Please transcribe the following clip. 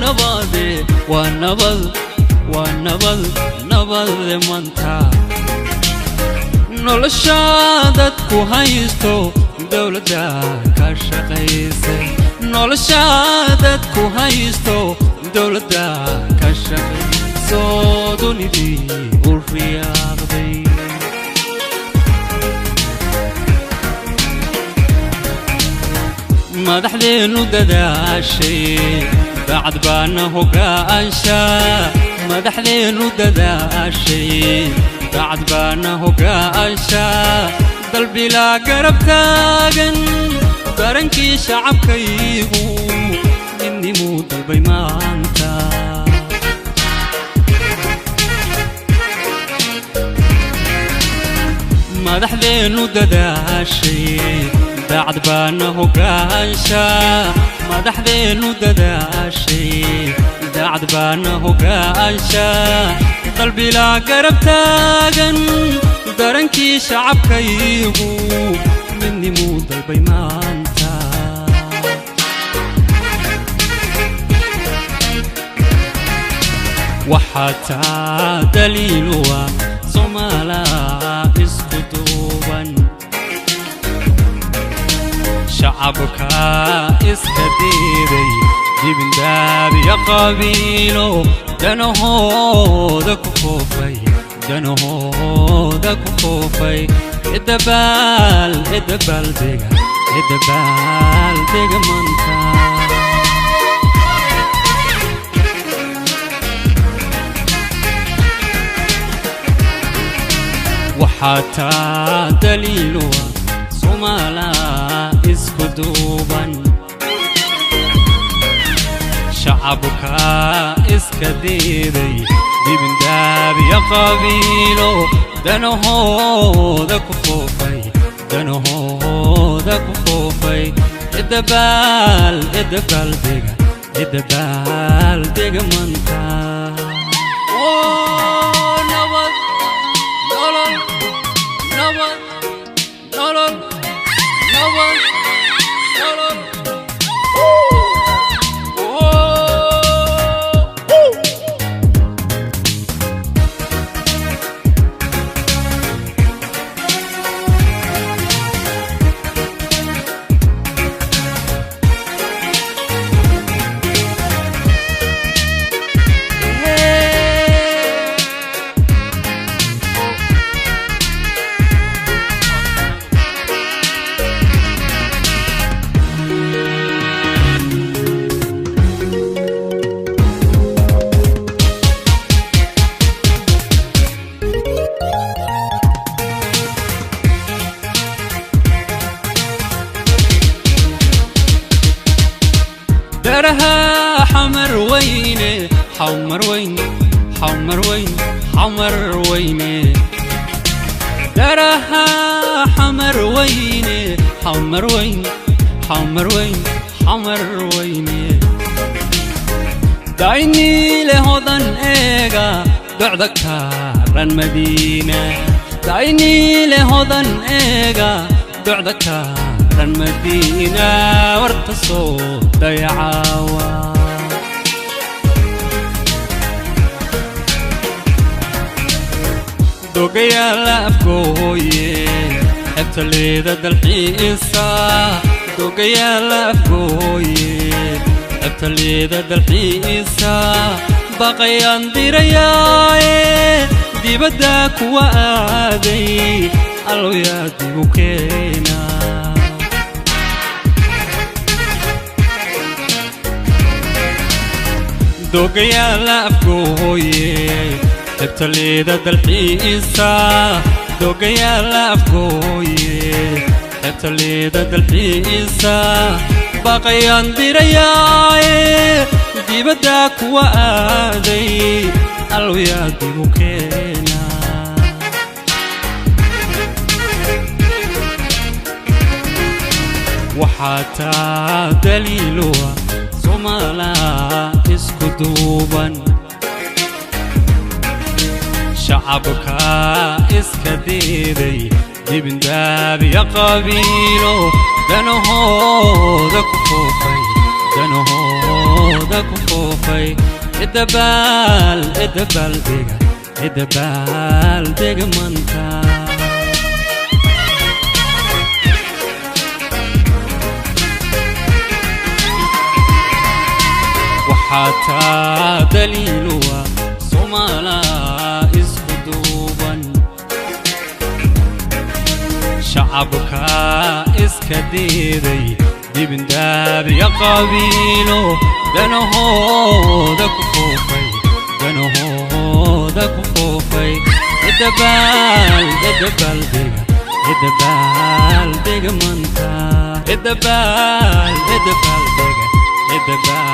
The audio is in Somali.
Nabade waa nabad, waa nabad, nabade manta. Nolosha dadku haysto dowladda ka shaqaysay. Nolosha dadku haysto dowladda ka shaqayso, dunidii u riyaaqday. Madaxdeenu dadaashay, daacad baana hoggaansha. Madaxdeenu dadaashay, daacad baana hoggaansha. Dalbilaa garab taagan darankii shacabkaygu midnimuu dalbay maanta. Madaxdeenu dadaashay, daacad baana hoggaansha. Madaxdeenu dadaashay, daacad baana hoggaansha. Dalbilaa garab taagan darankii shacabkaygu midnimuu dalbay maanta. Waxaa taa daliiluwa Soomaalaa isku duuban, shacabka iska diiday dibindaabiya qabiilo, danahooda ku foofay, danahooda ku foofay. Edabaal edabaaldega, edabaaldega manta. Waxaa taa daliiluwa Soomaalaa isku duuban, shacabka iska diiday dibindaabiya qabiilo, danahooda ku foofay, danahooda ku foofay. Edabaal edabaaldega, edabaaldega manta. Nabad nolol, nabad nolol, nabad nolol. Daraha Xamar weyne, Xamar weyn, Xamar weyn, Xamar weyne. Daraha Xamar weyne, Xamar weyn, Xamar weyn, Xamar weyne. Dayniile hodan eega docda kaaran Madiina. Dayniile hodan eega docda kaaran Madiina, warta soo dayacaawa. Dogayaala Afgooye, xebtaleeda dalxiisa. Dogayaala Afgooye, xebtaleeda dalxiisa. Baqayaan dirayaaye dibadda kuwa aaday, Allow yaa dibu keena. Dogayaala Afgooye, xebtaleeda dalxiisa. Dogayaala Afgooye, xebtaleeda dalxiisa. Baqayaan dirayaaye dibadda kuwa aaday, Allow yaa dibu keena. Waxaa taa daliiluwa Soomaalaa isku duuban, shacabka iska diiday dibindaabiya qabiilo, danahooda ku foofay, danahooda Danahooda ku foofay, edabaal edabaaldega, edabaaldega manta. Waxaa taa daliiluwa Soomaalaa isku duuban, shacabka iska diiday dibindaabya qabiilo, danahooda ku foofay, danahooda ku foofay, edabaal edabaaldega, edabaaldega manta, edabaal edabaaldega, edabaal.